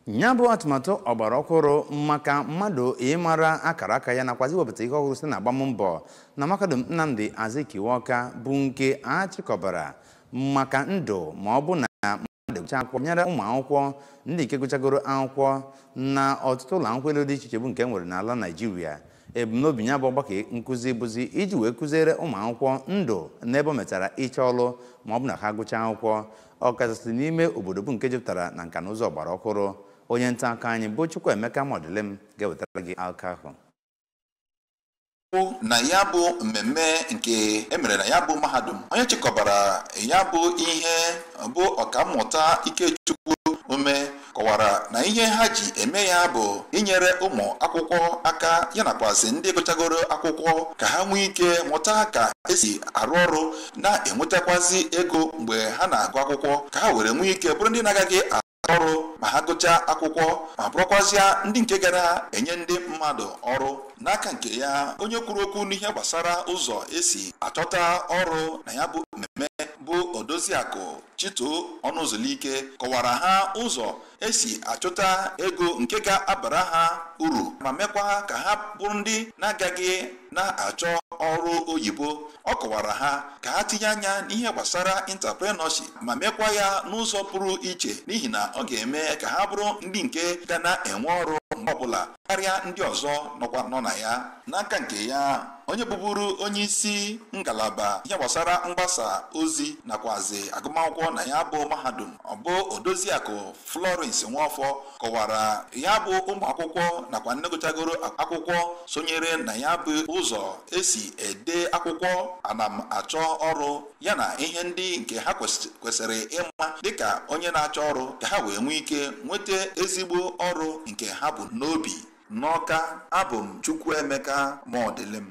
Ya bụ atụmatụ ọgbara ọhụrụ maka mmadụ ịmara akara aka ya nakwazi iwepụta ihe ọhụrụ site na agbammbọ na Mahadum Nnamdi Azikiwe Awka bụ nke a chịkọbara maka ndụ ma ọ bụ na mmadụ gụchaa akwụkwọ, nyere ụmụ akwụkwọ ndị nke gụchagoro akwụkwọ na ọtụtụ ụlọ akwụkwọ elu dị iche iche bụ nke e nwere n'ala Naịjirịa. Ebumnobi ya bụ ọgbakọ nkụzi bụzi iji wee kụziere ụmụ akwụkwọ ndụ n'ebe o metara ịchọ ọlụ ma ọ bụ na ha gụchaa akwụkwọ, ọkachasị n'ime obodo bụ nke jupụtara na nka na ụzụ ọgbara ọhụrụ. Onye nta akụkọ anyị bụ Chukwuemeka Modilim ga-ewetara gị akụkọ ahụ. Na ya bụ mmemme nke emere na ya bụ mahadum, onye chịkọbara ya bụ ihe bụ Ọkammụta Ikechukwu Ume kọwara na ihe ha ji eme ya bụ inyere ụmụ akwụkwọ aka ya nakwazi ndị gụchagoro akwụkwọ ka ha nwee ike mụta ka esi arụ ọrụ na-enwetakwazi ego mgbe ha na-agụ akwụkwọ, ka ha were nwee ike bụrụ ndị na-agaghị ọrụ ma ha gụchaa akwụkwọ, ma bụrụkwazịa ndị nke gara enye ndị mmadụ ọrụ. N'aka nke ya, onye kwuru okwu n'ihe gbasara ụzọ esi achọta ọrụ na ya bụ mmemme bụ Odoziakụ Chito Ọnụzụlike kọwara ha ụzọ esi achọta ego nke ga-abara ha uru ma mekwa ka ha bụrụ ndị na-agaghị na-achọ ọrụ oyibo. Ọ kọwara ha ka ha tinye anya n'ihe gbasara entrepreneurship ma mekwa ya n'ụzọ pụrụ iche, n'ihi na ọ ga-eme ka ha bụrụ ndị nke ga na-enwe ọrụ mgbe ọbụla karịa ndị ọzọ nọkwa nọ na ya. N'aka nke ya, onye bụburu onye isi ngalaba ihe gbasara mgbasa ozi nakwazi agụmakwụkwọ na ya bụ mahadum, ọ bụ Odoziakụ Florence Nwafọ, kọwara ya bụ ụmụ akwụkwọ nakwa ndị gụchagoro akwụkwọ sonyere na ya bụ ụzọ esi ede akwụkwọ anam achọ ọrụ ya na ihe ndị nke ha kwesịrị ịma dịka onye na-achọ ọrụ, ka ha wee nwee ike nweta ezigbo ọrụ nke ha bụ n'obi. N'Ọka, abụ m Chukwuemeka Modilim.